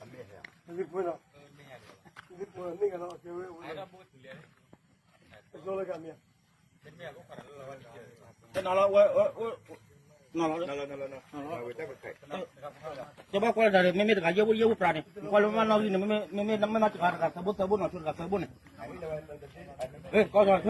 အမ့ၢ်ဟဲ အမ့ၢ်ဟဲ အမ့ၢ်ဟဲ အမ့ၢ်ဟဲ အမ့ၢ်ဟဲ တနီၤလီၤဝဲ, နီၤလီၤ, တဘၣ်ကွၢ်တၢ်န့ၣ် မ့မ့ၢ်တဂၤယဲၢ်ဘိယဲၢ်ဘိပြးန့ၣ် ကွၢ်လၢမ့ၢ်နီၣ်ဂံၢ်န့ၣ် မ့မ့ၢ်မ့ၢ်မ့ၢ်တဂၤတဂၤသၢဘိသၢဘိနီၤ ဆိတဂၤသၢဘိန့ၣ်, ကီၢ်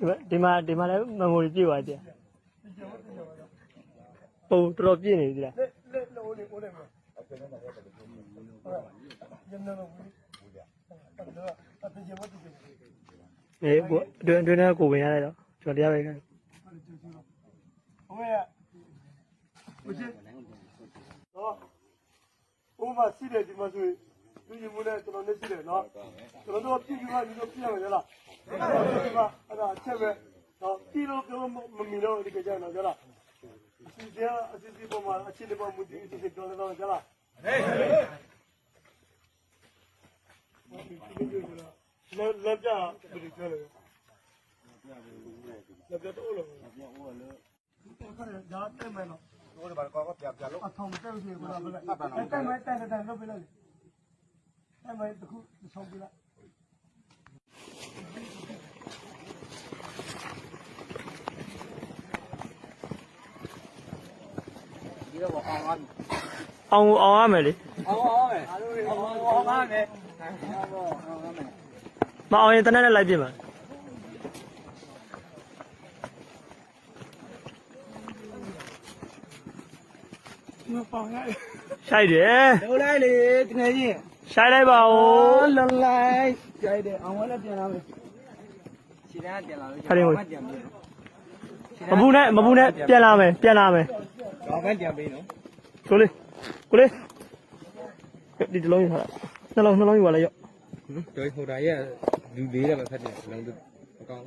ထွဲ ဒ်မါဒ်မါလၢ memory ပြည့်ဝါဒ်, ပတြီပြည့်န့ၣ်ဒ်လဲၣ်, ဒ်န့ၣ်ကိးဝဲညါလီၤ, အဝဲ အိၣ်မးစံးဒဲး ဒ်မၤဆိ, ဒုးယမူလၢ ကျွန်တော်န့ၣ်စံးဒဲးနီၤ, ကျွန်တော်တို့ ပြုပြီးမှ ဒီလိုပြရမယ်လား, အဲ့ဒါအချက်ပဲ, ပြီးလို့ပြောလို့မမီတော့ဒီကကြနော်ကြလား, အစီအစဉ်အစီအစဉ်ပေါ်မှာ အခြေအနေပေါ်မူတည်ပြီး စီစဉ်ပြောလဲတော့ကြလား, လမ်းလမ်းပြဘယ်လိုပြောလဲ, လမ်းပြတအိုးလို့ ဒါတိုက်မယ်နော်, အထောင်မတက်ဘူးဆိုရင် ဘယ်လိုလဲ, တိုက်မယ် တိုက်တယ် တိုက်လုပ်ပေးလိုက်လေ, တိုက်မယ် တစ်ခု တစ်ဆောင်ပေးလိုက်. အောင်အောင်ရမယ်လေ, မအောင်ရင်တနက်နဲ့လိုက်ပြင်ပါ. ရှိုက်တယ်, ရှိုက်လိုက်ပါဦး, မဘူးနဲ့ မဘူးနဲ့ ပြန်လာမယ် ပြန်လာမယ်, ကိုလေး ကိုလေး, ဒီတလုံးယူထားတာ, နှစ်လုံး နှစ်လုံးယူပါလားယော့, ဟိုဒါရဲ့ ဒူးလေးတဲ့ဘက်ဖက်တယ် လုံးအကောင်း